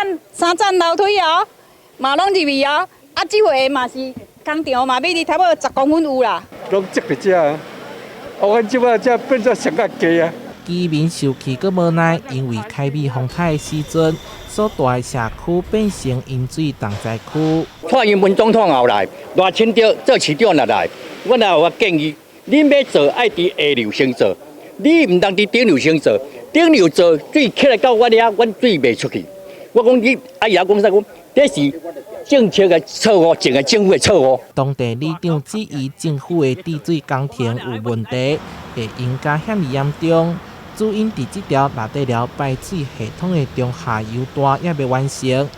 層三層樓梯哦，嘛攏入去哦。啊，這回嘛是工程嘛，比你差不多10公分有啦。攏積佇遮啊，我阮這擺才變做上較低啊。居民受氣閣無奈，因為凱美風颱的時陣，所蹛的社區變成淹水重災區。蔡英文總統後來，賴清德做市長若來，阮也有建議，恁欲做愛佇下流先做，你毋通佇頂流先做，頂流做水起來到阮遐，阮水袂出去。我講你，啊伊也講啥講，這是政策的錯誤，整個政府的錯誤。當地里長質疑政府的治水工程有問題，會淹甲遐爾嚴重。主因佇這條蚋底寮排水系統的中下游段猶未完成，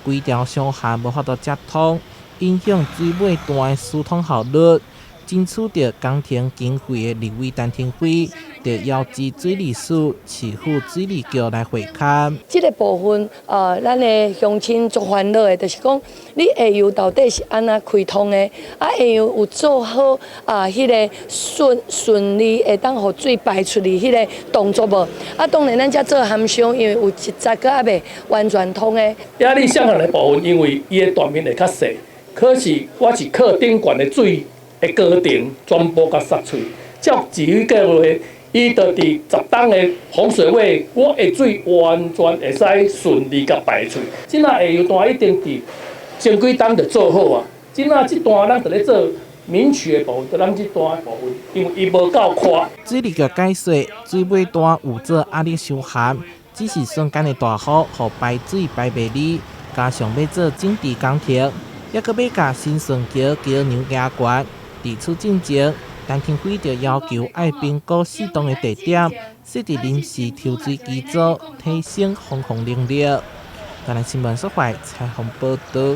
規條上下無法度接通，影響水尾段的疏通效率。爭取著工程經費的立委陳亭妃，就邀集水利署、市府水利局來會勘。這個部分，咱的鄉親足煩惱的，就是講你下游到底是按怎開通的？啊，下游有做好啊，彼個順順利會當予水排出去彼個動作無？啊，當然咱才做函商，因為有一節閣猶未完全通的。壓力上的部分，因為伊的斷面會較細，可是我是靠頂懸的水的高程全部共塞喙，照至於計劃，伊就佇10冬的洪水位，我的水完全會使順利共排出。這若下游段一定佇前幾冬就做好啊，這若這段咱就咧做明渠的部分，就咱這段的部分，因為伊無夠寬。水利局解說，水尾段有做壓力收涵，只是瞬間的大雨，予排水排袂離，加上欲做整治工程，猶閣欲共新順橋橋梁加懸。佇此進前，陳亭妃就要求愛評估適當的地點，設置臨時抽水機組，提升防洪能力。台南新聞所採訪報導。